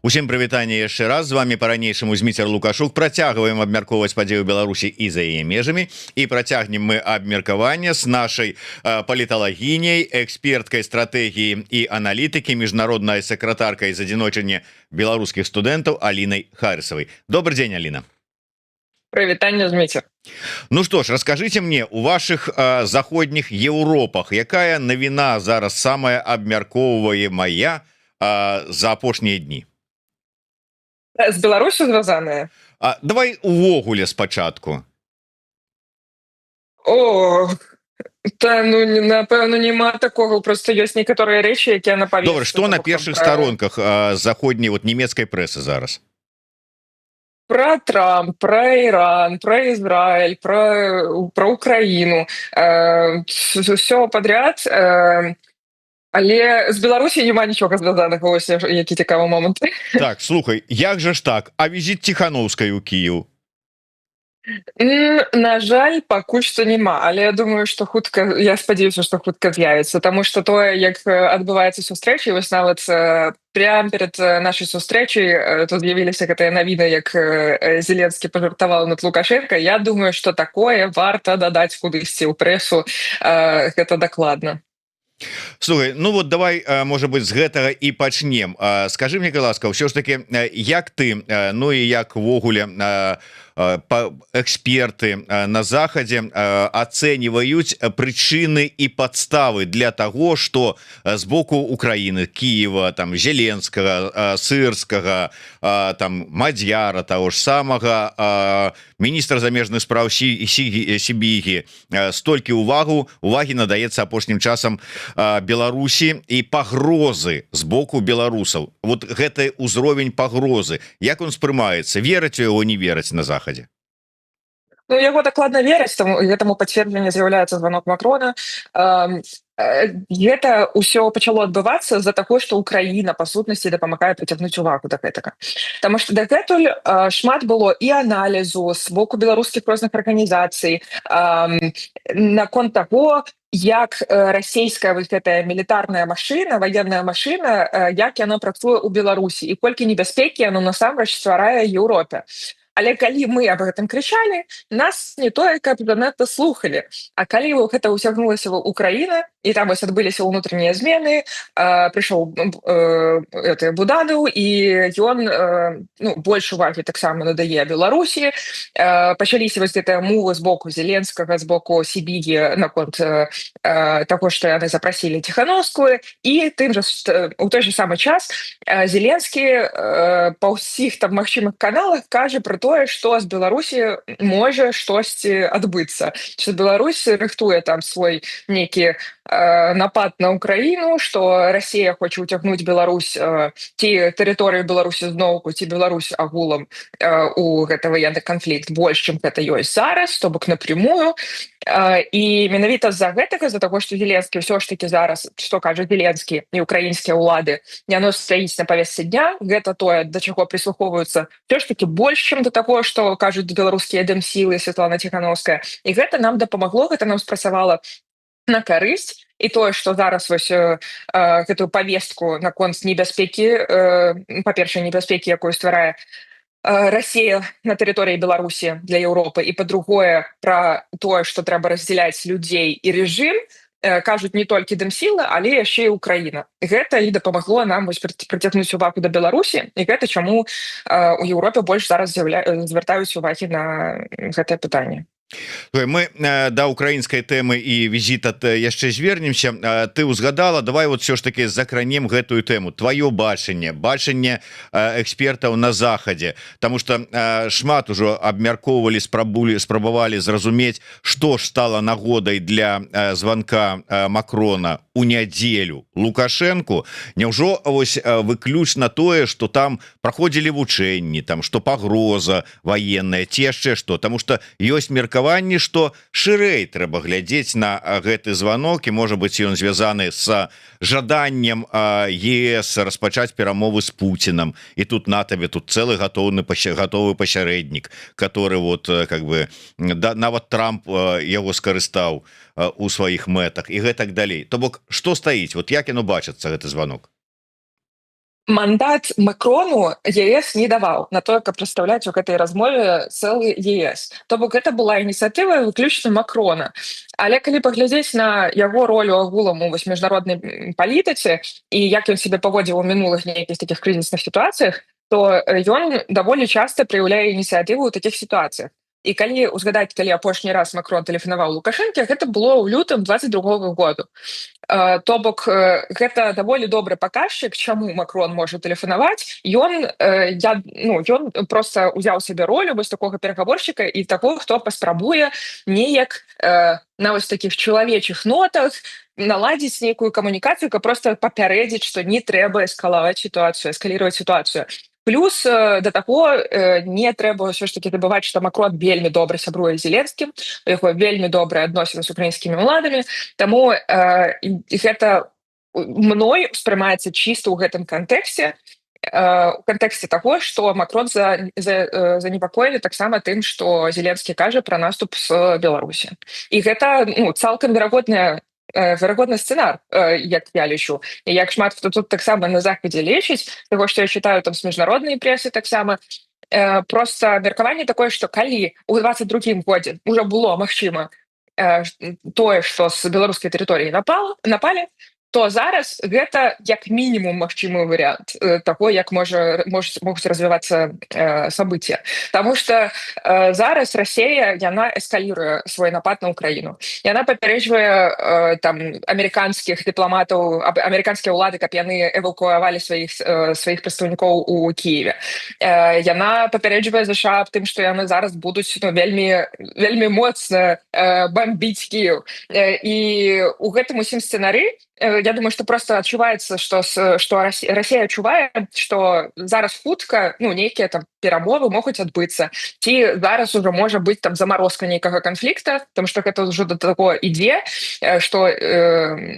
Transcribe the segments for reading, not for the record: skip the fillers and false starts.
Усім прывітанне яшчэ раз. З вами па-ранейшаму Зміцер Лукашук. Працягваем абмяркоўваць падзеі ў Беларусі і за яе межамі, і працягнем мы абмеркаванне с нашай паліталагіняй, эксперткай стратэгіі і аналітыкі, міжнароднай сакратаркай Задзіночання беларускіх студэнтаў Алінай Харысавай. Добры дзень, Аліна. Прывітанне, Зміцер. Ну что ж, расскажите мне, у ваших заходніх Еўропах якая навіна зараз самая абмяркоўваемая за апошнія дні? З Беларусю звязаная? Давай увогуле спачатку. О, та ну напэўна, няма такого. Просто ёсць некаторыя рэчы, якія на Добра, что на першых старонках заходняй, вот, нямецкай прэсы зараз? Про Трамп, про Иран, про Израиль, про Украину, все подряд. Але з Беларусі няма нічога звязанага. Ось які цікавы момант. Так, слухай, як жа ж так? А візіт Ціхановскай у Кіев? На жаль, пакуль што няма, але я думаю, што хутка, я спадзяюся, што хутка з'явіцца, таму што тое, як адбываецца сустрэча, вось нават прям перад нашай сустрэчай тут з'явіліся гэтыя навіны, як Зеленскі пажартаваў над Лукашенко. Я думаю, што такое варта дадаць кудысьці ў прэсу, гэта дакладна. Слухай, ну вот давай, может быть, з гэтага і пачнем. Скажи мне, ласка, ўсё ж таки, як ты, ну і як увогуле эксперты на захадзе ацэньваюць прычыны і падставы для того, что з боку Украины, Киева, там, Зеленскага, Сырскага, там, Мадзьяра того ж самага, міністра замежных спраў Сібігі, столькі увагі надаецца апошнім часам Беларусі і пагрозы з боку беларусаў? Вот гэты ўзровень пагрозы, як он спрымаецца, верыць у яго, не верыць на захадзе? Ну, яго дакладна вераць, таму гэтаму пацверджанне з'яўляецца званок Макрона. Гэта ўсё пачало адбывацца з-за таго, што Украіна па сутнасці дапамагае прыцягнуць увагу да гэтага. Таму што дагэтуль шмат было і аналізу з боку беларускіх розных арганізацый наконт таго, як расійская вось гэтая мілітарная машына, ваенная машына, як яна працуе ў Беларусі і колькі небяспекі яно насамрэч стварае Еўропе. Але калі мы аб гэтым крычалі, нас не тое каб занадта слухалі. А калі гэта ўцягнулася в Украіна, і там вось адбыліся ўнутраныя змены, прыйшоў Буданаў, і ён ну, больш увагі таксама надае Беларусі, пачаліся вось гэтыя мувы з боку Зеленскага, з боку Сібігі наконт таго, што яны запрасілі Ціхановскую. І тым жа у той же самы час Зеленскі па ўсіх там магчымых каналах кажа про тое, што з Беларусі можа штосьці адбыцца, что Беларусь рыхтуе там свой нейкі напад на Украіну, что Россия хоча уцягнуць Беларусь ці тэрыторыю Беларусі зноўку, ці Беларусь агулам у гэта военный канфлікт больш, чым гэта ёсць зараз, то бок напрямую. І менавіта з-за гэтага, з-за таго, што Зеленскі ўсё ж таки зараз, што кажа Зеленскі і украінскія ўлады, яно стаіць на павестцы дня, гэта тое, да чаго прыслухоўваюцца ўсё ж таки больш, чым до таго, што кажуць беларускія дэмсілы, Светлана Ціхановская. І гэта нам дапамагло, гэта нам спрацавала на карысць. І тое, што зараз вось гэтую павестку наконт небяспекі, па-першае, небяспекі, якую стварае Расія на тэрыторыі Беларусі для Еўропы, і па-другое, пра тое, што трэба раздзяляць людзей і рэжым, кажуць не толькі дэмсілы, але яшчэ і Украіна. Гэта і дапамагло нам вось прыцягнуць увагу да Беларусі, і гэта чаму у Еўропе больш зараз звяртаюць увагі на гэтае пытанне. Мы да украінскай тэмы і візіта яшчэ звернемся. Ты узгадала, давай вот все ж таки закранем гэтую тэму, твоё бачанне, бачанне экспертаў на захадзе, потому что шмат ужо абмяркоўвалі, спрабавалі зразумець, что ж стало нагодай для звонка Макрона у нядзелю Лукашенко. Няўжо вось выключна тое, что там праходзілі вучэнні, там, что пагроза военная, ці яшчэ что? Потому что ёсць меркаванне, что шырэй трэба глядзець на гэты звонок, і, можа быть, ён звязаны с жаданнем ЕС распачаць перамовы с Путиным, і тут на табе тут целый гатоўны гатовы пасярэднік, который вот как бы, да, нават Трамп яго скарыстаў у сваіх мэтах і гэтак далей. То бок что стаіць, вот як яно бачыцца, гэты звонок? Мандат Макрону ЕС не даваў на тое, каб прадстаўляць у гэтай размове цэлы ЕС. То бок гэта была ініцыятыва выключна Макрона. Але калі паглядзець на яго ролю агулам у вось міжнароднай палітыцы і як ён себе паводзіў у мінулых нейкіх такіх крызісных сітуацыях, то ён даволі часта праяўляе ініцыятыву ў такіх сітуацыях. І калі узгадаць, калі апошні раз Макрон тэлефанаваў Лукашэнке, гэта было ў лютым 22 году. То бок гэта даволі добры паказчык, чаму Макрон можа тэлефанаваць. Ён я ну, ён просто узяў сабе ролю вось такога перагаворшчыка і таго, хто паспрабуе неяк на вось такіх чалавечых нотах наладзіць нейкую камунікацыю, каб просто папярэдзіць, што не трэба эскалаваць сітуацыю, эскалировать сітуацыю. Плюс да таго, не трэба ўсё ж таки забываць, што Макрон вельмі добра сябруе з Зеленскім, у яго вельмі добрыя адносіны з украінскімі ўладамі. Таму гэта мной успрымаецца чыста ў гэтым кантэксце, у кантэксце таго, што Макрон занепакоілі таксама тым, што Зеленскі кажа пра наступ з Беларусі. І гэта, ну, цалкам верагодны сцэнар, як я лічу, і як шмат хто тут таксама на захадзе лічыць, таго, што я читаю там з міжнароднай прэсы таксама. Просто меркаванне такое, што калі у 22 годзе уже было магчыма тое, што з беларускай тэрыторыі напалі, то зараз гэта як мінімум магчымы варыянт таго, як можа может могуць развівацца события. Таму что зараз Россия, яна эскалируе свой напад на Украіну, яна папярэджвае там амерыканскіх дыпламатаў, амерыканскія ўлады, каб яны эвакуавалі сваіх прадстаўнікоў у Киеве. Яна папярэджвае ЗША аб тым, што яны зараз будуць, ну, вельмі, вельмі моцна бомбіць Кіев. І у гэтым усім сцэнары, я думаю, что просто адчуваецца, что Россия адчувае, что зараз хутка, ну, нейкія там перамовы могуць адбыцца ці зараз уже можа быть там заморозка нейкага канфлікта, там что гэта ўжо до таго ідзе, что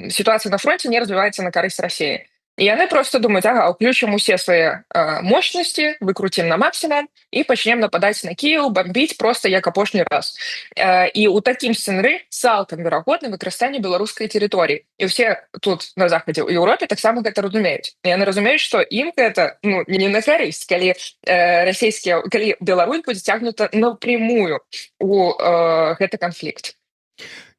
ситуация на фронте не развіваецца на карысць России. І яны просто думаюць: ага, уключым усе свае мощности, выкруцім на максимум і пачнем нападаць на Кіев, бомбіць просто як апошні раз. І у такім сцэнары цалкам верагодна выкарыстанне беларускай тэрыторыі. І ўсе тут на захадзе, у Еўропе, таксама гэта разумеюць. Яны разумеюць, што ім гэта, ну, не на карысць, калі расійскія, калі Беларусь будзе цягнута напрямую у гэты канфлікт.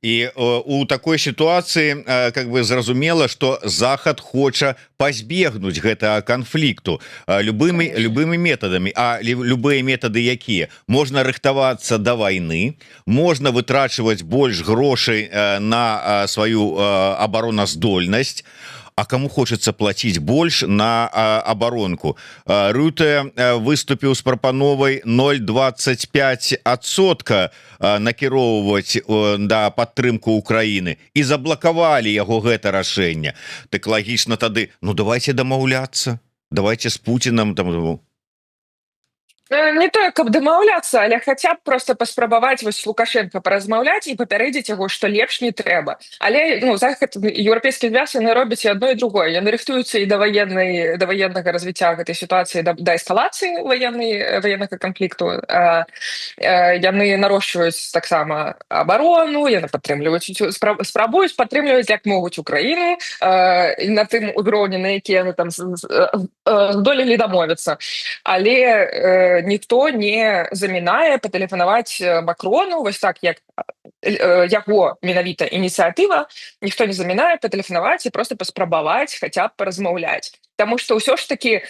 І у такой сітуацыі как бы зразумела, что захад хоча пазбегнуць гэтага канфлікту любымі метадамі. А любыя метады якія? Можна рыхтавацца да войны, можна вытрачваць больш грошай на сваю абароназдольнасць. А кому хочется платить больш на оборонку? Рюте выступіў с прапановай 0,25% накіроўваць да падтрымку Украины, і заблакавалі яго гэта рашэнне. Так лагічна тады: ну, давайте дамаўляцца, давайте с Путиным там. Не тое каб дамаўляцца, але хаця б просто паспрабаваць вось Лукашенко паразмаўляць і папярэдзіць яго, што лепш не трэба. Але, ну, захад, еўрапейскі звяз, яны робяць і адно, і другое. Яны рыхтуюцца і да ваеннага развіцця гэтай сітуацыі, да эскалацыі ваеннага канфлікту. Яны нарошчваюць таксама абарону, яны падтрымліваюць, спрабуюць падтрымліваць, як могуць, Украіну на тым узроўні, на які яны там здолелі дамовіцца. Але ніхто не замінае патэлефанаваць Макрону вось так, як яго менавіта ініцыятыва, ніхто не замінае патэлефанаваць і просто паспрабаваць хаця б паразмаўляць. Таму что ўсё ж таки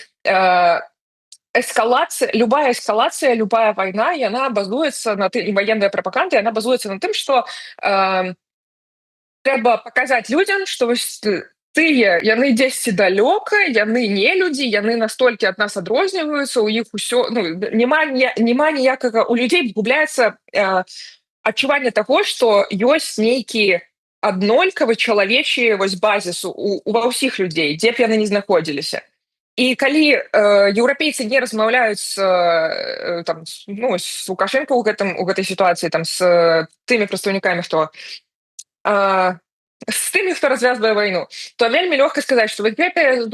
эскалацыя, любая эскалацыя, любая вайна, яна базуецца на ты, і ваенная прапаганда, яна базуецца на тым, что трэба паказаць людзям, что вось тыя, яны дзесьці далёка, яны не людзі, яны настолькі ад нас адрозніваюцца, у іх усё, ну, няма ніякага, у людзей губляецца адчуванне таго, што ёсць нейкі аднолькавы чалавечы вось базіс ва ўсіх людзей, дзе б яны не знаходзіліся. І калі еўрапейцы не размаўляюць там, ну, з Лукашенко у гэтай сітуацыі, там з тымі прадстаўнікамі, хто з тымі, хто развязвае вайну, то вельмі лёгка сказаць, што вось гэтыя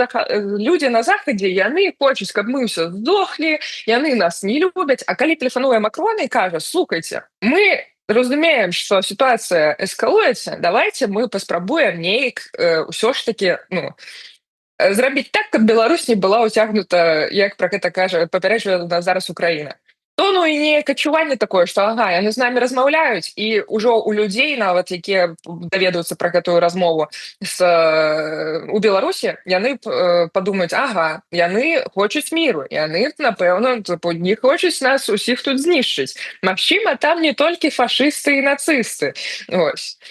людзі на захадзе, яны хочуць, каб мы ўсё здохлі, яны нас не любяць. А калі тэлефануе Макрон і кажа: «Слухайце, мы разумеем, што сітуацыя эскалуецца, давайте мы паспрабуем неяк ўсё ж таки, ну, Зрабіць так, каб Беларусь не была ўцягнута, як пра гэта кажа, папярэджвае нас зараз Украіна. То ну і неяк адчуванне такое, што ага, яны з намі размаўляюць, і ўжо у людзей нават, якія даведаюцца пра гэтую размову с у Беларусі, яны падумаюць: «Ага, яны хочуць міру, яны, напэўна, тыпу, не хочуць нас усіх тут знішчыць. Магчыма, там не толькі фашысты і нацысты». Ось.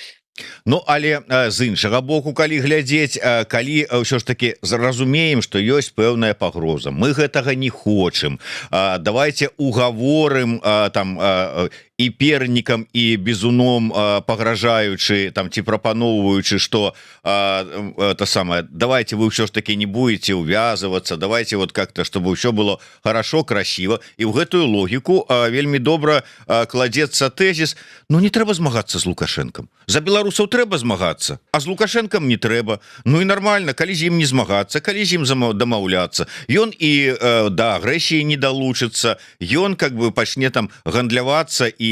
Ну, але з іншага боку, калі глядзець, калі ўсё ж таки зразумеем, что ёсць пэўная пагроза, мы гэтага не хочам, давайте угаворым там і пернікам, і бізуном пагражаючы там ці прапаноўваючы, что это самое, давайте вы ўсё ж таки не будете увязываться, давайте вот как-то, чтобы ўсё было хорошо, красиво. І в гэтую логіку вельмі добра кладецца тэзіс: ну, не трэба змагацца з Лукашэнкам. За беларусаў трэба змагацца, а з Лукашэнкам не трэба. Ну і нормально, калі з ім не змагацца, калі з ім дамаўляцца, ён і да агрэсіі не далучыцца, ён как бы пачне там гандлявацца і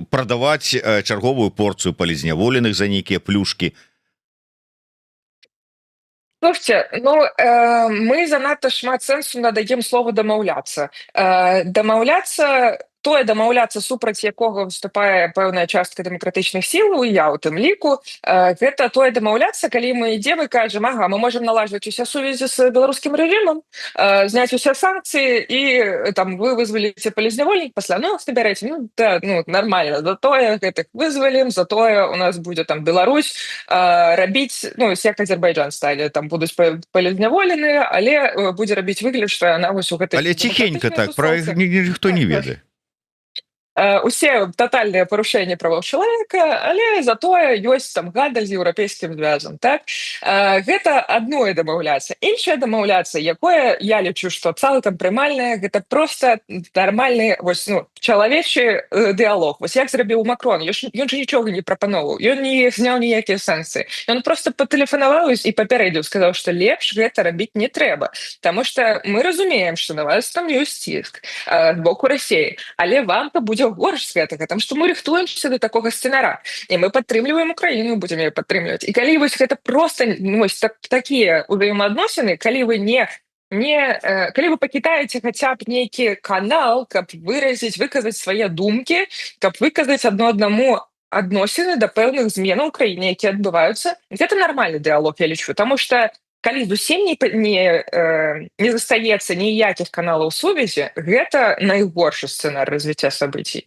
прадаваць чарговую порцыю палітзняволеных за нейкія плюшки. Слушайте, ну мы занадта шмат сэнсу надаем слову «дамаўляцца». Дамаўляцца, тое дамаўляцца, супраць якога выступае пэўная частка дэмакратычных сіл, я ў тым ліку, гэта тое дамаўляцца, калі мы ідзем і кажам: «Ага, мы можем налажваць усе сувязі з беларускім рэжымам, зняць усе санкцыі, і там вы вызваліце палітзнявольнікаў, пасля, ну, набярэце, ну, да, ну, нормально, затое гэтых вызвалім, затое у нас будзе там Беларусь рабіць, ну, як Азербайджан сталі, там будуць палітзняволеныя, але будзе рабіць выгляд, што яна вось у гэтай Але ціхенька так, про тусоўцы». Ніхто не Так. ведае. Усе татальныя парушэнні правоў чалавека, але затое ёсць там гандаль з Еўрапейскім звязам, так? Гэта адное дамаўляцца. Іншае дамаўляцца, якое я лічу, што цалкам прымальнае, гэта просто нармальны вось, ну, чалавечы дыалог. Вось як зрабіў Макрон, ён жа нічога не прапаноўваў, ён не зняў ніякія санкцыі. Ён просто патэлефанаваў і папярэдзіў, сказаў, што лепш гэта рабіць не трэба. Таму што мы разумеем, што на вас там ёсць ціск з боку Расеі, але вам-то будзе горш з гэтага, там што мы рыхтуемся до такога сцэнара і мы падтрымліваем Украіну, будзем яе падтрымліваць. І калі вось гэта просто, ну, вось так, такія ўзаемаадносіны, калі вы не калі вы пакідаеце хаця б нейкі канал, каб выразіць, выказаць свае думкі, каб выказаць адно аднаму адносіны да пэўных зменаў у краіне, якія адбываюцца, гэта нармальны дыалог, я лічу. Таму что калі зусім не застаецца ніякіх каналаў сувязі, гэта найгоршы сцэнар развіцця событий.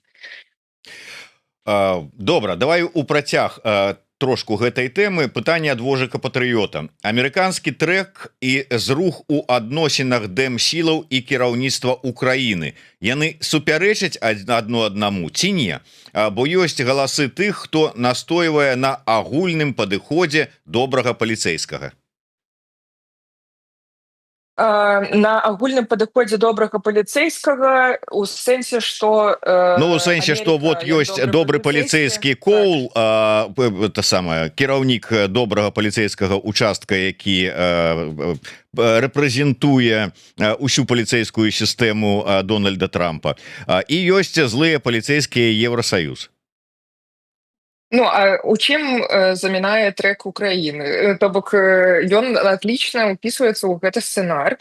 Добра, давай у працяг трошку гэтай тэмы пытанне ад Вожыка патрыёта. Амерыканскі трэк і зрух у адносінах дэмсілаў і кіраўніцтва Украіны, яны супярэчаць адно аднаму ці не? Бо ёсць галасы тых, хто настойвае на агульным падыходзе добрага паліцэйскага. На агульным падыходзе добрага паліцэйскага у сэнсе, что Ну, у сэнсе, что вот ёсць добры паліцэйскі Коул, это самое, кіраўнік добрага паліцэйскага участка, які рэпрэзентуе усю паліцэйскую сістэму Дональда Трампа, і ёсць злыя паліцэйскія, Евросоюз. Ну а у чым замінае трэк Украіны? То бок ён отлично упісваецца ў гэты сцэнар,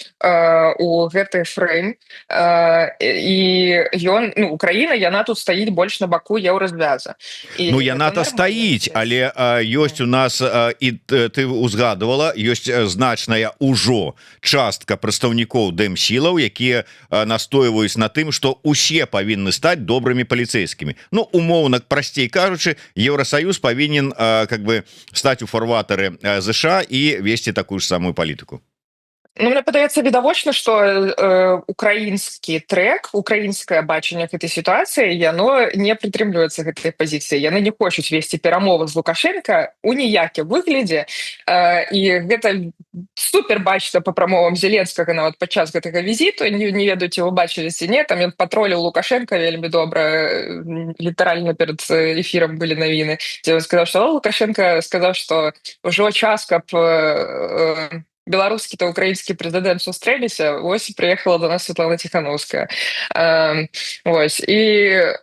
у гэты фрэйм, і ён, ну, Украіна, яна тут стаіць больш на баку Еўразвяза. І Ну, гэта яна-то нармальна. стаіць, але ёсць у нас і ты узгадывала, ёсць значная ўжо частка прадстаўнікоў дэмсілаў, якія настойваюць на тым, что усе павінны стаць добрымі паліцэйскімі. Ну, умоўна, прасцей кажучы, Еўросоюз павінен как бы стаць у фарватары ЗША і весці такую ж самую палітыку. Ну, мне падаецца, відавочна, што украінскі трэк, украінскае бачанне гэтай сітуацыі, яно не прытрымліваецца гэтай пазіцыі. Яны не хочуць весці перамовы з Лукашенко у ніякім выглядзе. І гэта супер бачна по прамовам Зеленскага нават падчас гэтага візіту. Не ведаю, ці вы бачылі ці не, там ён патроліў Лукашенко вельмі добра, літаральна перад эфірам былі навіны, дзе ён сказаў, што Лукашенко сказаў, што ўжо час, каб Беларускі та украінскі прэзідэнт сустрэліся, вось прыехала до нас Светлана Ціхановская. Вось і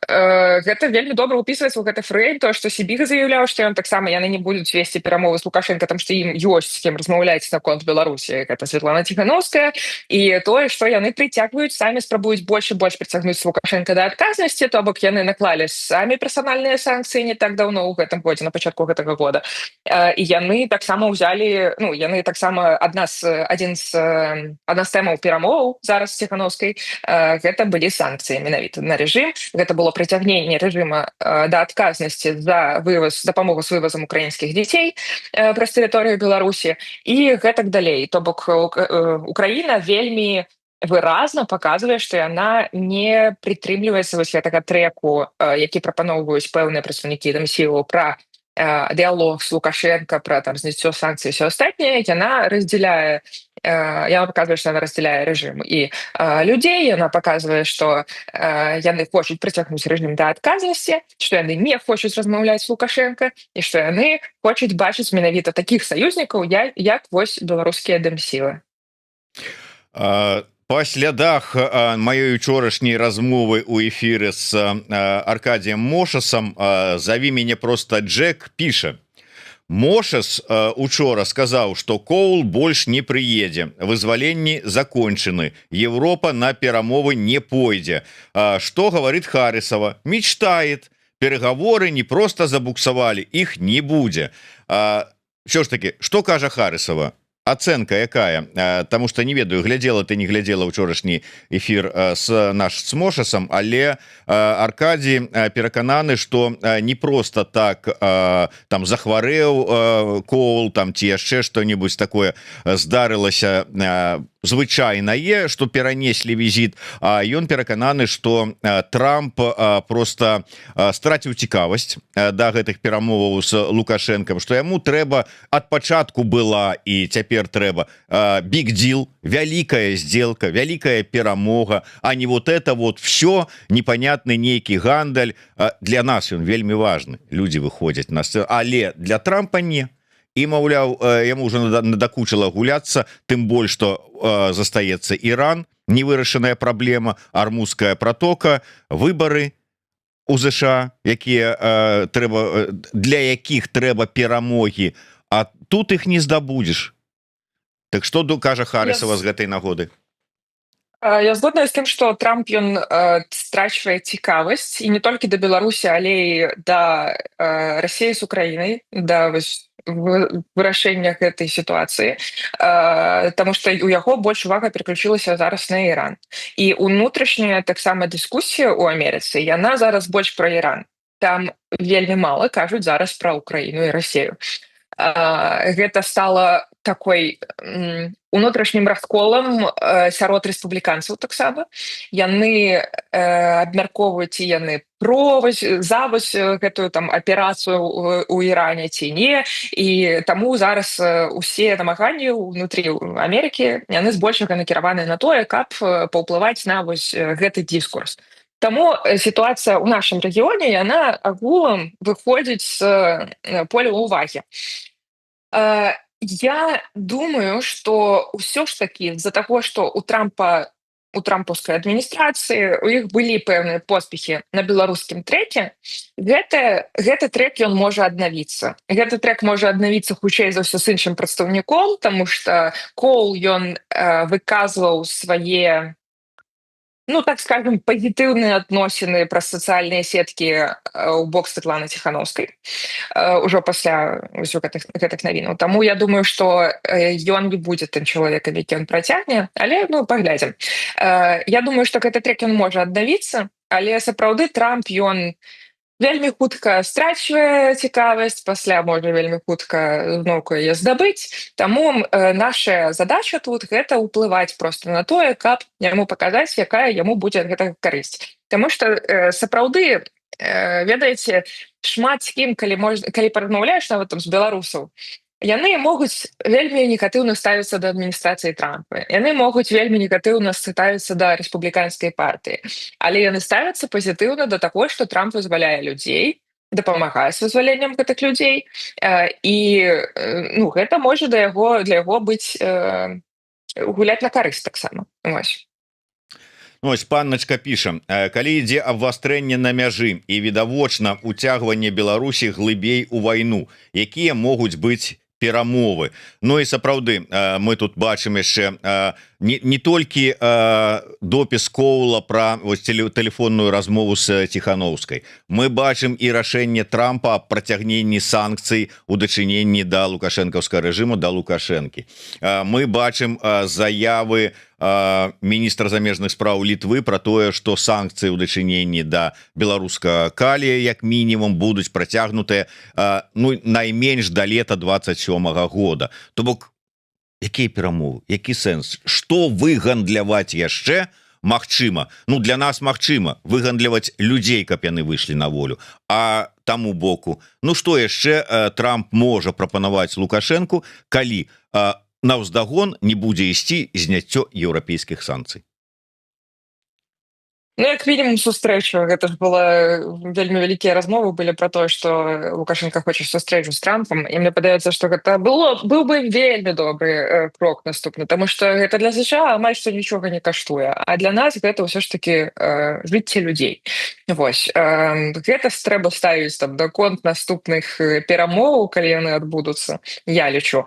гэта вельмі добра упісваецца ў гэты фрэйм, то, што Сібіга заяўляў, што ён таксама, яны не будуць весці перамовы з Лукашенко, там, што ім ёсць з кім размаўляць наконт Беларусі, гэта Светлана Ціхановская, і тое, што яны прыцягваюць, самі спрабуюць больш і больш прыцягнуць Лукашенко да адказнасці, то бок яны наклалі самі персанальныя санкцыі не так даўно ў гэтым годзе, на пачатку гэтага года, і яны таксама ўзялі, ну, яны таксама адна з тэмаў перамоваў зараз Ціхановскай, гэта былі санкцыі менавіта на рэжым, гэта было прыцягненне рэжыма да адказнасці за вывоз, дапамогу з вывозам украінскіх дзяцей праз тэрыторыю Беларусі і гэтак далей. То бок Украіна вельмі выразна паказвае, што яна не прытрымліваецца вось гэтага трэку, які прапаноўваюць пэўныя прадстаўнікі там сілу, пра дыалог с Лукашенко, пра там зняццё санкцый, все астатняе. Яна раздзяляе, яна паказвае, што она раздзяляе рэжым і людзей, яна паказвае, што яны хочуць прыцягнуць рэжым да адказнасці, што яны не хочуць размаўляць з Лукашенко і што яны хочуць бачыць менавіта такіх саюзнікаў, як вось беларускія дэмсілы. Па слядах маёй учорашняй размовы у эфіры с Аркадием Мошасам, «Зови меня просто Джек» піша: «Мошас учора сказаў, что Коул больш не прыедзе, вызваленні закончаны, Европа на перамовы не пойдзе. Что говорит Харисова? Мечтает. Переговоры не просто забуксовали, их не будзе». Все ж таки, что кажа Харисова, ацэнка якая? Таму что не ведаю, глядзела ты, не глядзела учорашні эфир с наш с Мошасам, але Аркадий перакананы, что не просто так там захварэў Коул там ці яшчэ что-нибудь такое здарылася звычайнае, что перанеслі візит, а ён перакананы, что Трамп просто страціў цікавасць да гэтых перамоваў с Лукашенком, что яму трэба, ад пачатку была і цяпер трэба big deal, вялікая сделка, вялікая перамога, а не вот это вот все, непонятный нейкі гандаль. Для нас ён вельмі важны, люди выходят на сцену, але для Трампа не. І, маўляў, яму уже надакучыла гуляцца, тым больш что застаецца Іран, невырашаная праблема, Армузская протока, выборы у ЗША, якія трэба, для якіх трэба перамогі, а тут их не здабудзеш. Так что кажа Харысова з гэтай нагоды? Я згодная з тым, што Трамп, ён страчвае цікавасць і не толькі да Беларусі, але і да Расіі з Украінай, да вось вырашэння гэтай сітуацыі. Таму што у яго больш увага пераключылася зараз на Іран. І унутрашняя таксама дыскусія ў Амерыцы, яна зараз больш пра Іран. Там вельмі мала кажуць зараз пра Украіну і Расею. Гэта стала такой унутрашнім расколам сярод рэспубліканцаў таксама. Яны абмяркоўваюць, ці яны про вось, за вось гэтую там аперацыю у Іране ці не. І таму зараз усе намаганні ўнутры Амерыкі, яны збольшага накіраваны на тое, каб паўплываць на вось гэты дыскурс. Таму сітуацыя ў нашым рэгіёне, яна агулам выходзіць з поля ўвагі. Я думаю, што ўсё ж такі з-за таго, што у Трампа, у трампаўскай адміністрацыі, у іх былі пэўныя поспехі на беларускім трэке, гэты трэк, ён можа аднавіцца. Гэты трэк можа аднавіцца хутчэй за ўсё з іншым прадстаўніком, таму что Коул, ён выказваў свае, ну, так скажем, пазітыўныя адносіны праз сацыяльныя сеткі ў бок Светланы Ціхановскай ўжо пасля ўсё гэтых навінаў. Таму я думаю, што ён не будзе тым чалавекам, які ён працягне, але, ну, паглядзім. Я думаю, што гэты трэк, ён можа аднавіцца, але сапраўды Трамп, ён вельмі хутка страчвае цікавасць, пасля можа вельмі хутка зноўку яе здабыць. Таму наша задача тут — гэта ўплываць просто на тое, каб яму паказаць, якая яму будзе ад гэтага карысць. Таму что сапраўды, ведаеце, шмат з кім калі можна, калі паразмаўляеш, нават там з беларусаў, яны могуць вельмі негатыўна ставіцца да адміністрацыі Трампа, яны могуць вельмі негатыўна ставіцца да рэспубліканскай партыі, але яны ставяцца пазітыўна да таго, што Трамп вызваляе людзей. дапамагае з вызваленнем гэтых людзей, і ну, гэта можа да яго для яго быць, гуляць на карысць таксама. Вось. Ну, ось панначка піша: калі ідзе абвастрэнне на мяжы і відавочна уцягванне Беларусі глыбей у вайну, якія могуць быць перамовы? Ну і сапраўды, мы тут бачым яшчэ не толькі допіс Коула про вось тэлефонную размову с Ціхановскай, мы бачым і рашэнне Трампа аб працягненні санкцый у дачыненні да лукашэнкаўскага рэжыму, да Лукашэнкі. Мы бачым заявы міністра замежных спраў Літвы про тое, что санкцыі ў дачыненні да беларускага калія як мінімум будуць працягнутыя, ну, найменш до лета 27 -го года. То бок якія перамовы, які сэнс, что выгандляваць яшчэ магчыма? Ну, для нас магчыма выгандляваць людзей, каб яны выйшлі на волю. А таму боку, ну, что яшчэ Трамп можа прапанаваць Лукашенко, калі наўздагон не будзе ісці зняццё еўрапейскіх санкцый? Ну, як мінімум сустрэчу. Гэта ж была вельмі вялікія размовы былі про тое, что Лукашенко хоча сустрэчу з Трампам, і мне падаецца, что гэта было быў бы вельмі добры крок наступны, тому что гэта для США амаль што нічога не каштуе, а для нас гэта ўсё ж таки жыцці людзей. Вось гэта трэба ставіць там да конт наступных перамоваў, калі яны адбудуцца, я лічу.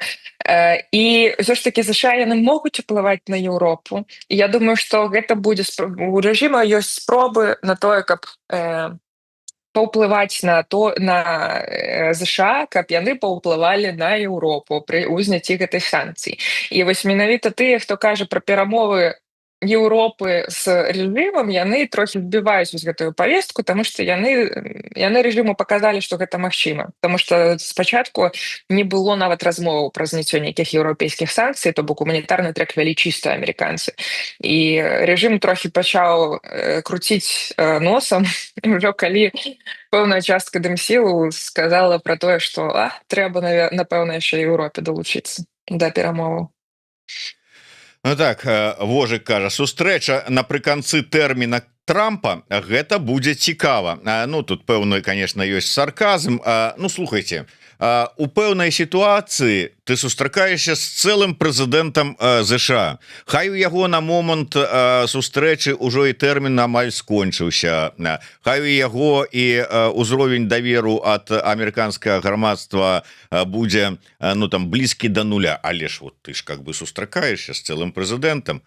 І ўсё ж таки ЗША, яны могуць уплываць на Еўропу, і я думаю, что гэта будзе у рэжыма ёсць спробы на тое, каб паўплываць на то, на ЗША, каб яны паўплывалі на Еўропу пры узняцці гэтай санкцый. І вось менавіта тыя, хто кажа пра перамовы Еўропы з рэжымам, яны трохі збіваюць вось гэтую павестку, тому что яны рэжыму показалі, что гэта магчыма, потому что спачатку не было нават размоваў пра зняццё нейкіх еўрапейскіх санкцый, то бок гуманітарны трэк вялі чыста амерыканцы, і рэжым трохі пачаў круціць носам ўжо, калі пэўная частка дэмсілу сказала про тое, что трэба, напэўна, яшчэ Еўропе далучыцца да перамоваў. Ну так, Вожык кажа: сустрэча напрыканцы тэрміна Трампа, гэта будзе цікава. Ну, тут пэўны, конечно, ёсць сарказм. Ну, слухайте, у пэўнай сітуацыі ты сустракаешься з цэлым прэзідэнтам ЗША, хай у яго на момант сустрэчы ўжо і тэрмін амаль скончыўся, хай у яго і ўзровень даверу ад амерыканскага грамадства будзе, ну, там, блізкі да нуля, але ж вот ты ж как бы сустракаешься з цэлым прэзідэнтам,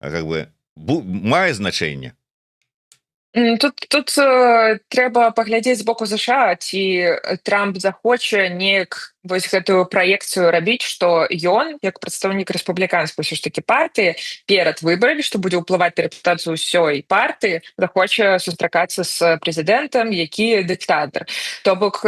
как бы мае значэнне. Тут трэба паглядзець з боку ЗША, ці Трамп захоча неяк вось гэтую праекцыю рабіць, што ён як прадстаўнік рэспубліканскай ўсё ж таки партыі перад выбарамі, што будзе ўплываць на рэпутацыю ўсёй партыі, захоча сустракацца з прэзідэнтам, які дыктатар. То бок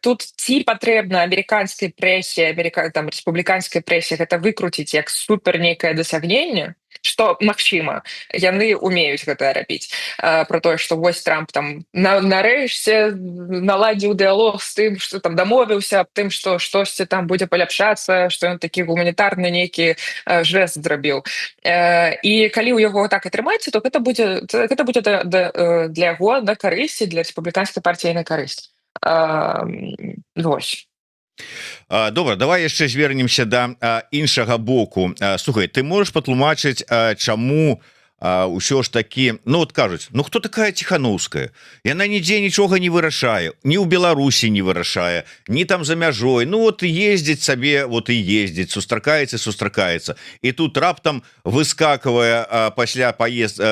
тут ці патрэбна амерыканскай прэсе, там, рэспубліканскай прэсе гэта выкруціць як супер нейкае дасягненне, что, магчыма, яны умеюць гэта рабіць, про тое, что вось Трамп там нарэшце наладзіў дыалог з тым, что там дамовіўся аб тым, что штосьці там будзе паляпшацца, что ён такі гуманітарны нейкі жест зрабіў. І калі ў яго так атрымаецца, то гэта будзе для яго на карысці, для рэспубліканскай партіі на карысць. Вось. Добра, давай яшчэ звернемся да іншага боку. Слухай, ты можешь патлумачыць, чаму ўсё ж таки, ну вот кажуць: «Ну, хто такая Ціхановская? Яна нідзе нічога не вырашае, ні ў Беларусі не вырашае, ні там за мяжой. Ну вот ездзіць сабе, вот і ездзіць, сустракаецца, сустракаецца». І тут раптам выскакивае пасля поезд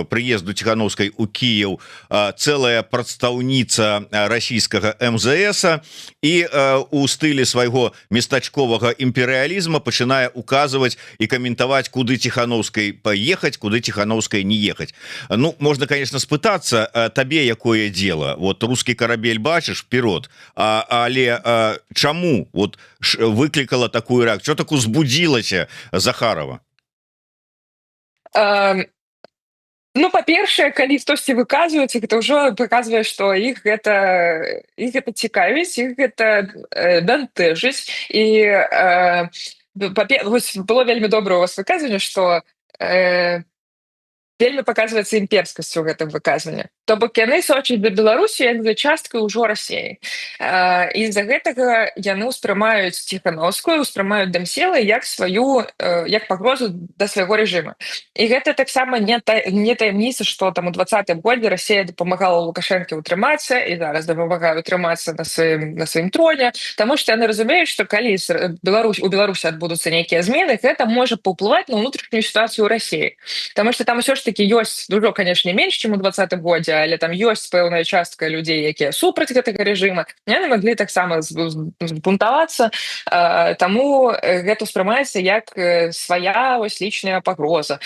прыезду Ціхановскай у Кіев целая прадстаўніца расійскага МЗС і у стылі свайго местачковага імперыялізма пачынае указывать і каментаваць, куды Ціхановскай паехаць, куды Ціхановская не ехаць. Ну, можно, конечно, спытаться: табе якое дело? Вот русский корабель бачыш — вперед. Але чаму вот выклікала такую реакцию, так узбудзілася Захарова? Ну, па-першае, калі хтосьці выказваецца, гэта ўжо паказвае, што іх гэта цікавіць, іх гэта бянтэжыць. І вось было вельмі добра у вас выказванне, што Вельмі паказваецца імперскасць у гэтым выказванні. То бок яны сочаць за Беларусі як за часткай ўжо Расеі, і з-за гэтага яны ўспрымаюць Ціхановскую, успрымаюць Дамселы як сваю, як пагрозу да свайго рэжыма. І гэта таксама не таямніца, что там у 20-м годзе Расія дапамагала Лукашэнкі ўтрымацца і зараз дапамагае утрымацца на сваім троне, таму что яны разумеюць, что калі Беларусь у Беларусі адбудуцца нейкія змены, гэта можа паўплываць на ўнутрашнюю сітуацыю ў Расіі. Таму что там усё ж таки ёсць дужо, конечно, менш, чым у 20-м годзе, але там ёсць пэўная частка людзей, якія супраць гэтага рэжыма, яны маглі таксама збунтавацца. Таму гэта ўспрымаецца як свая вось личная пагроза.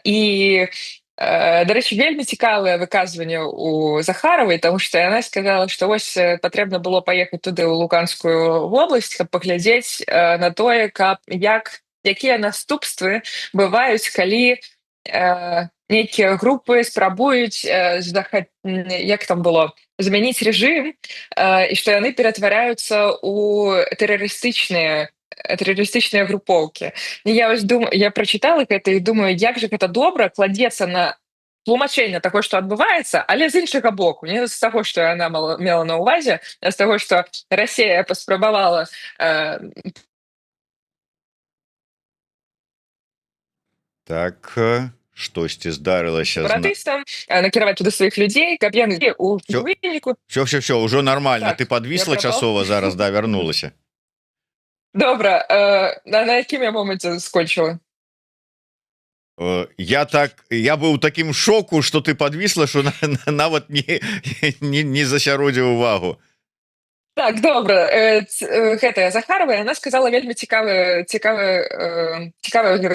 І, дарэчы, вельмі цікавае выказванне у Захаравай, таму что яна сказала, что вось патрэбна было паехаць туды, ў Луганскую вобласць, каб паглядзець на тое, каб як якія наступствы бываюць, калі нейкія групы спрабуюць як там было, змяніць рэжым, і што яны ператваряюцца ў тэрарыстычныя групоўкі. І я вось думаю, я прачытала гэта і думаю, як же гэта добра кладзецца на тлумачэнне таго, што адбываецца, але з іншага боку, не з таго, што яна мела на ўвазе, а з таго, што Расія паспрабавала Так, штосьці здарылася. Сепаратыстам накіраваць туды сваіх людзей, каб яны у Всё. выніку Всё, всё, всё, ўжо нормально. Так, ты подвисла я пропал. часова, зараз, да, вярнулася. Добра, на якім я моманце скончыла? Я так, я быў у такім шоку, что ты подвисла, что нават не засяродзіў увагу. Так, добра. Гэтая Захарова, яна сказала вельмі цікавае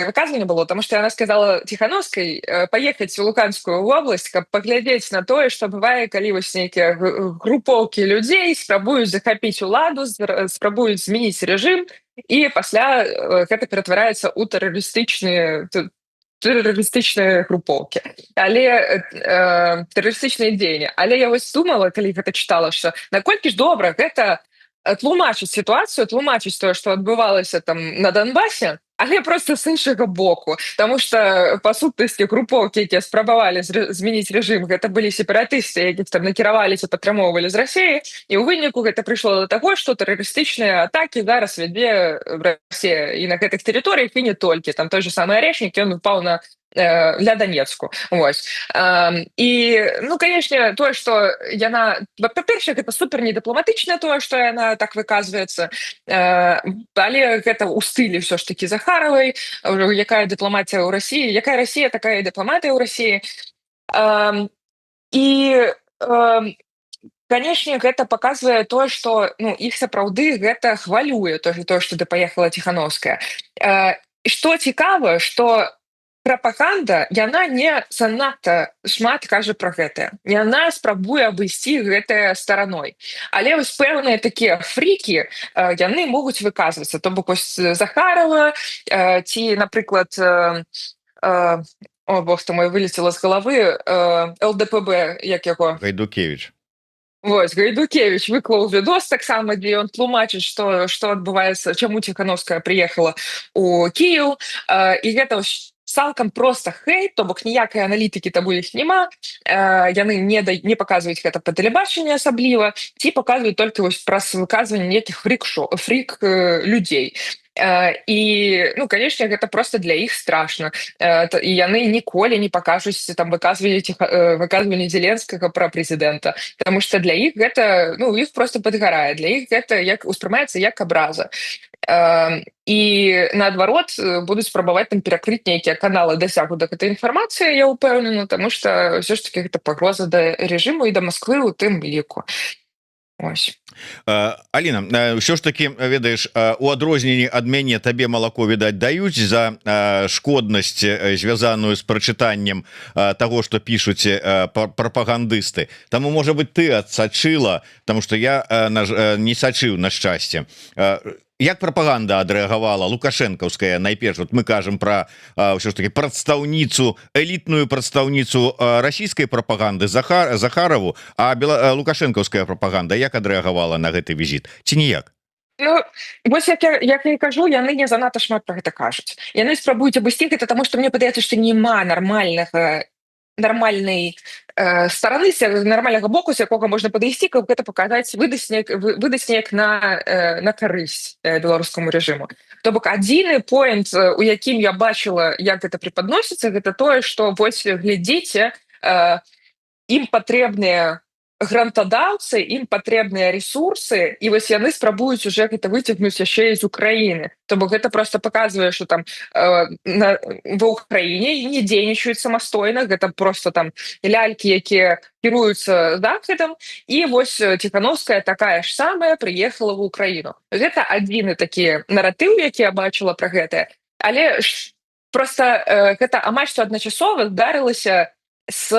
выказванне было, таму что яна сказала Ціхановскай паехаць у Луганскую вобласць, каб паглядзець на тое, што бывае, калі вось нейкія групоўкі людзей спрабуюць захапіць уладу, спрабуюць змяніць рэжым, і пасля гэта ператвараецца ў тэрарыстычныя групоўкі, але тэрарыстычныя дзеянні. Але я вось думала, калі гэта чытала, что наколькі ж добра гэта тлумачыць сітуацыю, тлумачыць тое, што адбывалася там на Донбасе, але просто з іншага боку. Таму что па сутнасці групоўкі, якія спрабавалі змяніць рэжым, гэта былі сепаратысты, якіх там накіраваліся, падтрымоўвалі з Расіі, і ў выніку гэта прыйшло до таго, што тэрарыстычныя атакі зараз вядзе Расія і на гэтых тэрыторыях, і не толькі. Там той же самы Арэшнік, ён упаў на ля Данецку. Вось. І, ну, конечно, тое, что яна, па-першае, гэта супер недыпламатычна, тое, что яна так выказваецца, але гэта ў стылі ўсё ж таки Захаравай. Якая дыпламатія ў Расіі, якая Расія, такая і дыпламатыя ў Расіі. І, конечно, гэта паказвае тое, что, ну, іх сапраўды гэта хвалюе, тое, что ты паехала Ціхановская. Что цікава, что прапаганда, яна не занадта шмат кажа про гэтае, яна спрабуе абысці гэтае стараной, але вось пэўныя такія фрікі, яны могуць выказвацца. То бок вось Захарова ці, напрыклад, о бог ты мой, вылетела з галавы, ЛДПБ, як яго? Гайдукевич. Вось Гайдукевич выклаў відос таксама, дзе ён тлумачыць, что адбываецца, чаму Ціхановская прыехала у Кіев. І гэта цалкам просто хейт, то бок ніякай аналітыкі там у іх няма, яны не паказваюць гэта па тэлебачанні асабліва ці паказваюць толькі вось праз выказванне нейкіх фрик людзей. І, ну, конечно, гэта просто для іх страшно, і яны ніколі не пакажуць там выказванне Зеленскага про прэзідэнта, потому что для іх гэта, ну, іх просто падгарае, для іх гэта як успрымаецца як абраза. І наадварот, будуць спрабаваць там перакрыць нейкія каналы дасягу да гэтай інфармацыі, я ўпэўнена, таму что ўсё ж таки гэта пагроза да рэжыму і да Москвы у тым ліку. Ось. Аліна, ўсё ж таки, ведаеш, у адрозненні ад мяне табе малако, відаць, даюць за шкоднасць, звязаную з прачытаннем того, что пішуць прапагандысты. Таму, можа быть, ты адсачыла, таму что я не сачыў, на шчасце, як прапаганда адрэагавала лукашэнкаўская найперш. Вот мы кажам про ўсё ж таки прадстаўніцу, элітную прадстаўніцу расійскай прапаганды Захараву, а лукашэнкаўская прапаганда як адрэагавала на гэты візіт, ці ніяк? Ну, вось як я і кажу, яны не занадта шмат пра гэта кажуць. Яны спрабуюць абысці гэта, таму што мне падаецца, што няма нармальнай стараны, нармальнага боку, з якога можна падысці, каб гэта паказаць, выдаць неяк на карысць беларускаму рэжыму. То бок адзіны поинт, у якім я бачыла, як гэта преподносіцца, гэта тое, што вось глядзіце, ім патрэбныя грантадаўцы, ім патрэбныя ресурсы, і вось яны спрабуюць уже гэта выцягнуць яшчэ з Украіны. То бок гэта просто показвае, что там ва Украіне не дзейнічаюць самастойна, гэта просто там лялькі, якія кіруюцца Захадам, і вось Ціхановская такая ж самая прыехала в Украіну. Гэта адзіны такі наратыў, які я бачыла про гэтае, але ж просто гэта амаль што адначасова здарылася с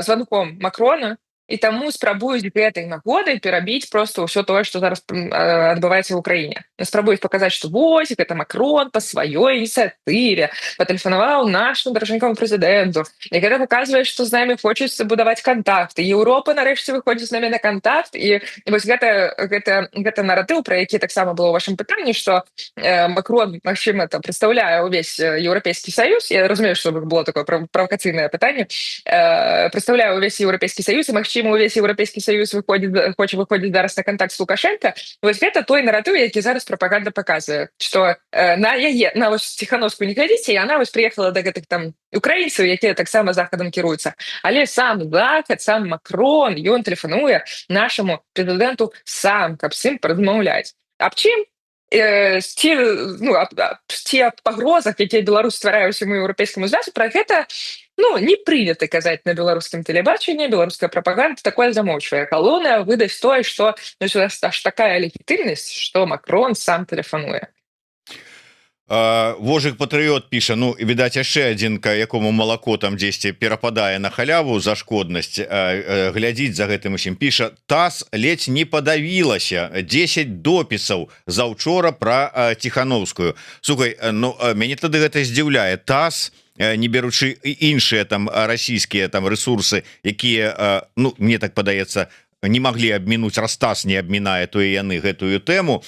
званком Макрона, і таму спрабуюць гэтай нагодай перабіць просто ўсё тое, што зараз адбываецца в Украіне. Спрабуюць паказаць, што вось гэта Макрон па сваёй ініцыятыве патэлефанаваў нашаму даражэнькаму прэзідэнту, і гэта паказвае, што з намі хочуць будаваць кантакты, Еўропа нарэшце выходзіць з намі на кантакт. І вось гэта наратыў, пра які таксама было ў вашым пытанні, што Макрон, магчыма, там прадстаўляе ўвесь Еўрапейскі Саюз. Я разумею, што было такое правакацыйнае пытанне. Прадстаўляе ўвесь Еўрапейскі Саюз, і, магчыма, увесь Еўрапейскі Саюз выходзіць хоча выходзіць зараз на кантакт з Лукашенко. Вось гэта той наратыў, які зараз прапаганда паказвае, что на яе, на вось Ціхановскую не глядзіце, яна вось прыехала да гэтых там украінцаў, якія таксама Захадам кіруюцца, але сам Захад, сам Макрон, ён тэлефануе нашаму прэзідэнту сам, каб з ім паразмаўляць. Аб чым? Ці, ну, ці аб пагрозах, якія Беларусь стварае ўсяму Еўрапейскаму Звязу. Пра гэта, ну, не прынята казаць на беларускім тэлебачанні, беларуская прапаганда такое замоўчвае. Галоўнае — выдаць тое, што, ну, у нас аж такая легітымнасць, што Макрон сам тэлефануе. Вожык патрыот піша, ну, відаць, яшчэ адзін, якому малако там дзесьці перападае на халяву за шкоднасць, глядзіць за гэтым усім, піша: «ТАСС ледзь не падавілася, 10 допісаў за учора про Ціхановскую». Слухай, ну, мяне тады гэта здзіўляе. ТАСС, не беручы іншыя там расійскія там ресурсы, якія, ну, мне так падаецца, не маглі абмінуць, раз ТАСС не абмінае, то і яны гэтую тэму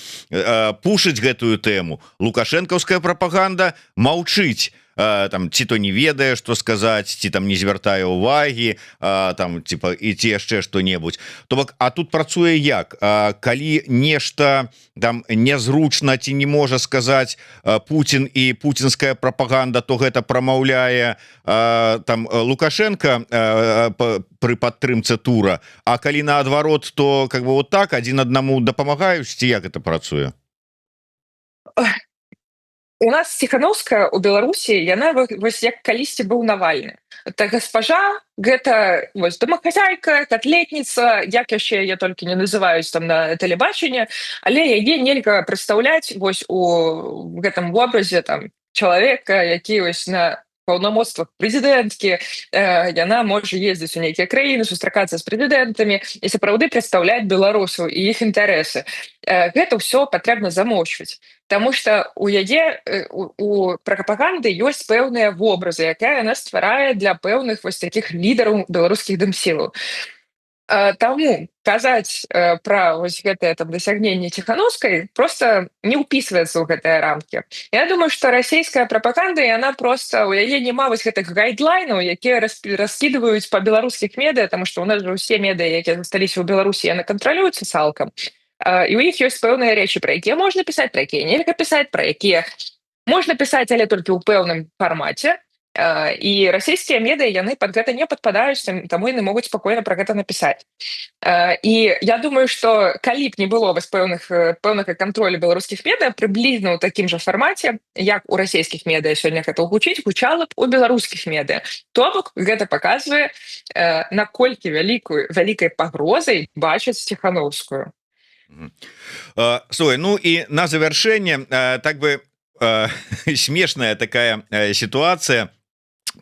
пушыць гэтую тэму. Лукашэнкаўская прапаганда маўчыць, там ці то не ведае, что сказаць, ці там не звяртае увагі, там типа і ці яшчэ что-небудзь. То бок, а тут працуе як? Калі нешта там нязручна ці не можа сказаць Путін і пуцінская прапаганда, то гэта прамаўляе там Лукашенко пры падтрымцы ТУРа, а калі наадварот, то как бы вот так один аднаму дапамагаюць, ці як это працуе? У нас Ціхановская у Беларусі, яна вось як калісьці быў Навальны. Это госпожа, гэта вось домохозяйка, котлетница, як яшчэ я толькі не называюць там на тэлебачанне, але яе нельга прадстаўляць вось у гэтым вобразе там чалавека, які вось на паўнамоцтвах прэзідэнткі, яна можа ездзіць у нейкія краіны, сустракацца з прэзідэнтамі і сапраўды прадстаўляць беларусаў і іх інтарэсы. Гэта ўсё патрэбна замоўчваць. Таму что у яе у прапаганды ёсць пэўныя вобразы, якая яна стварае для пэўных вось такіх лідараў беларускіх дэмсілаў. Таму казаць пра вось гэтае там дасягненне Ціхановскай просто не ўпісваецца ў гэтыя рамкі. Я думаю, што расійская прапаганда, яна просто, у яе няма вось гэтых гайдлайнаў, якія раскідваюць па беларускіх медыа, таму што у нас жа ўсе медыа, якія засталіся ў Беларусі, яны кантралююцца цалкам. І у іх ёсць пэўныя рэчы, пра якія можна пісаць, пра якія нельга пісаць, пра якія можна пісаць, але толькі ў пэўным фармаце. І расійскія медыа, яны пад гэта не падпадаюць, таму яны могуць спакойна пра гэта напісаць. І я думаю, што калі б не было вось пэўнага кантролю беларускіх медыа, прыблізна ў такім жа фармаце, як у расійскіх медыа сёння гэта гучыць, гучала б у беларускіх медыа. То бок гэта паказвае, наколькі вялікай пагрозай бачаць Ціхановскую. Слухай, ну і на завяршэнне, так бы смешная такая ситуация.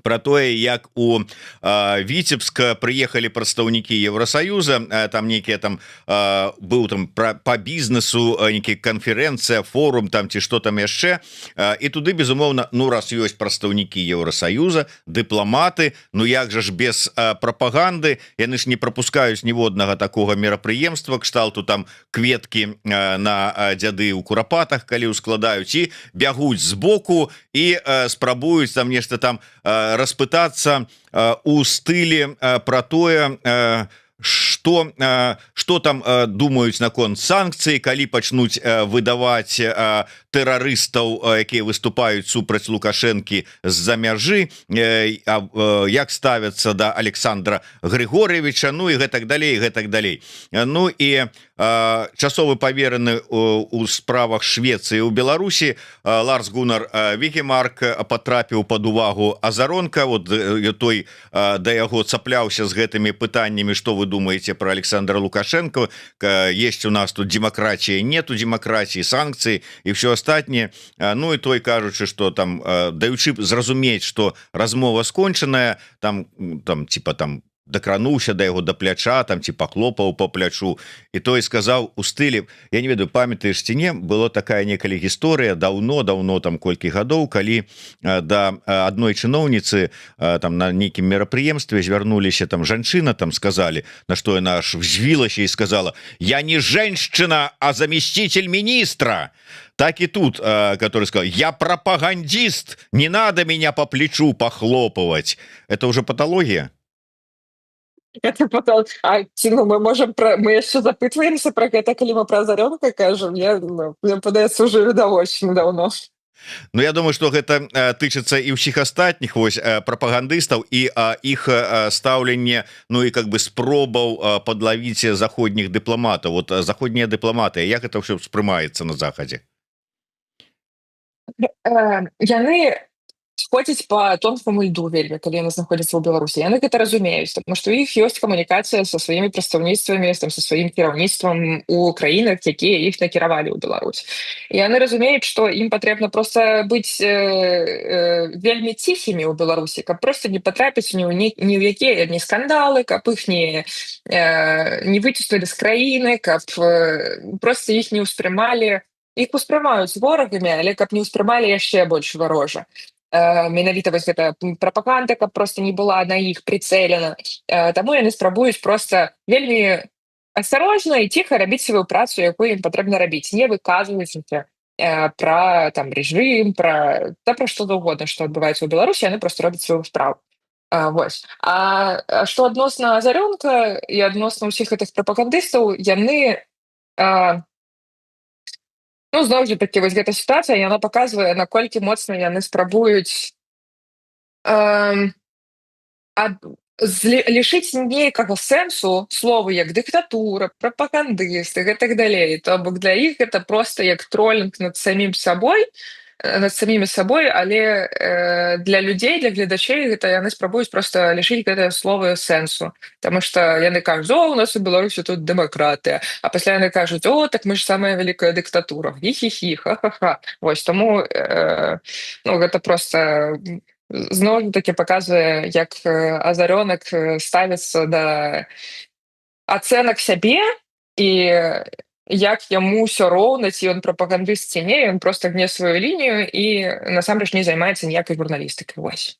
Про тое, як у Віцебск прыехалі прадстаўнікі Еўросоюза, там нейкія там быў там по бізнесу нейкі канферэнцыя, форум там ці что там яшчэ. І туды, безумоўна, ну, раз ёсць прадстаўнікі Еўросоюза, дыпламаты, ну як жа ж без прапаганды? Яны ж не пропускаюць ніводнага такого мерапрыемства, кшталту там кветкі на Дзяды у Курапатах калі ускладаюць, і бягуць збоку і спрабуюць там нешта там распытацца у стылі про тое, что там думаюць наконт санкцый, калі пачнуць выдаваць тэрарыстаў, якія выступаюць супраць Лукашэнкі, з-за мяжы, як ставяцца да Александра Григорьевича, ну і гэтак далей, гэтак далей. Ну і часовы павераны у справах Швецыі у Беларусі Ларс Гунар Вігемарк патрапіў под увагу Азаронка. Вот той да яго цапляўся з гэтымі пытаннямі: «Что вы думаете про Александра Лукашенко? Есть у нас тут демократия, нету демократии, санкции и все астатніе?» Ну и той, кажучы, что там, даючы зразумець, что размова скончаная, там типа там дакрануўся да яго, да пляча там ці пахлопаў по плячу, і той сказаў у стылі, я не ведаю, памятаеш ці не, было такая некалі гісторыя давно давно там, колькі гадоў, калі да адной чыноўніцы там на нейкім мерапрыемстве звярнуліся там, жанчына там, сказали, на что яна аж взвілася і сказала: «Я не женщина, а заместитель министра». Так и тут, который сказал: «Я пропагандист, не надо меня по плечу похлопывать». Это уже патология. Это потом. А ці, ну, мы можем пра... мы яшчэ запытваемся пра гэта, калі мы пра Азаронка кажам? Я, ну, мне падаецца, уже відавочна даўно. Ну, я думаю, что гэта тычыцца і ўсіх астатніх вось прапагандыстаў і іх стаўленне, ну і как бы спробаў подлавіць заходніх дыпламатаў. Вот заходнія дыпламаты, як это все успрымаецца на захадзе? Яны ходзяць по тонкому льду вельмі, калі яны знаходзяцца ў Беларусі. Яны гэта разумеюць, потому что у іх ёсць камунікацыя са сваімі прадстаўніцтвамі там, са сваім кіраўніцтвам у краінах, якія іх накіравалі ў Беларусь. І яны разумеюць, што ім патрэбна просто быць вельмі ціхімі ў Беларусі, каб просто не патрапіць ні ў якія не скандалы, каб іх не выціснулі з краіны, каб просто іх не ўспрымалі, іх успрымаюць ворагамі, але каб не ўспрымалі яшчэ больш варожа. Менавіта вось гэта прапаганда, каб просто не была на іх прицелена. Таму яны спрабуюць просто вельмі асцярожна і ціха рабіць сваю працу, якую ім патрэбна рабіць, не выказваючыся пра там рэжым, пра та пра што заўгодна, што адбываецца ў Беларусі. Яны просто робяць сваю справу. Вось. А што адносна Азаронка і адносна ўсіх гэтых прапагандыстаў, яны ну, зноў жа такі, вось гэта сітуацыя, яна паказвае, наколькі моцна яны спрабуюць лішыць нейкага сэнсу словы як дыктатура, прапагандысты, гэтак далей. То бок для іх гэта просто як тролінг над самім сабой, над самімі сабой, але для людзей, для гледачэй гэта яны спрабуюць просто лішыць гэтае словы сэнсу. Таму что яны кажуць: «О, у нас у Беларусі тут дэмакратыя», а пасля яны кажуць: «О, так мы ж самая вялікая дыктатура, хі-хі, ха-ха-ха». Вось таму ну, гэта просто зноў таки паказвае, як Азаронак ставіцца да ацэнак сябе і як яму ўсё роўна, ці ён прапагандыст, ці не. Ён просто гне сваю лінію і насамрэч не займаецца ніякай журналістыкай. Вось.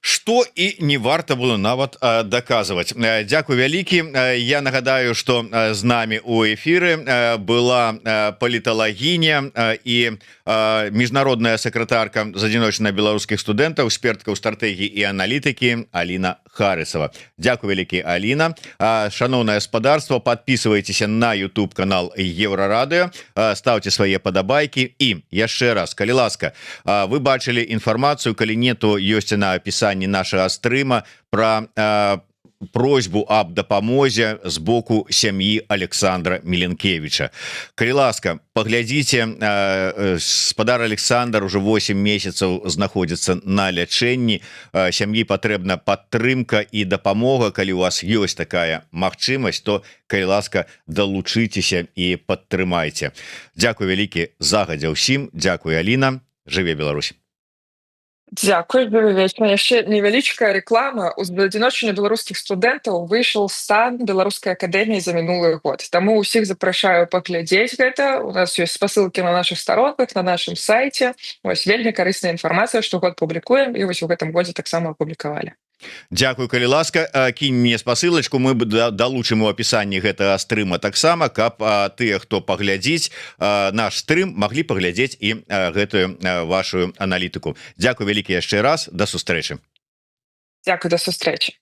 Что і не варта было нават доказывать. Дякую вялікі. Я нагадаю, что з нами у эфиры была паліталагіня і міжнародная сакратарка Задзіночана беларускіх студэнтаў, экспертка ў стратэгіі і аналітыкі Аліна Харысова. Дякую вялікі, Аліна. Шаноўнае спадарства, подписывайтесь на YouTube канал Еўрарадыо, ставьте свае падабайкі. І яшчэ раз, калі ласка, вы бачылі інфармацыю, калі не, то ёсць на апісанні нашага стрыма, про просьбу аб дапамозе з боку сям'і Александра Мілінкевича. Калі ласка, паглядзіце, спадар Александр уже 8 месяцаў знаходзіцца на лячэнні, сям'і патрэбна падтрымка і дапамога. Калі у вас ёсць такая магчымасць, то, калі ласка, далучыцеся і падтрымайце. Дякую вялікі, загадзя ўсім. Дякую, Аліна. Жыве Беларусь! Дзякуй, вечна. Яшчэ невялічкая рэклама: у З'адзіночання беларускіх студэнтаў выйшаў стан Беларускай акадэміі за мінулы год, таму ўсіх запрашаю паглядзець гэта. У нас ёсць спасылкі на наших старонках, на нашым сайце. Вось, вельмі карысная інфармацыя, штогод публікуем, і вось у гэтым годзе таксама апублікавалі. Дзякую. Калі ласка, кінь мне спасылочку, мы б далучым у апісанні гэтага стрыма таксама, каб тыя, хто паглядзіць наш стрым, маглі паглядзець і гэтую вашу аналітыку. Дзякуй вялікі яшчэ раз, да сустрэчы. Дзякую, да сустрэчы.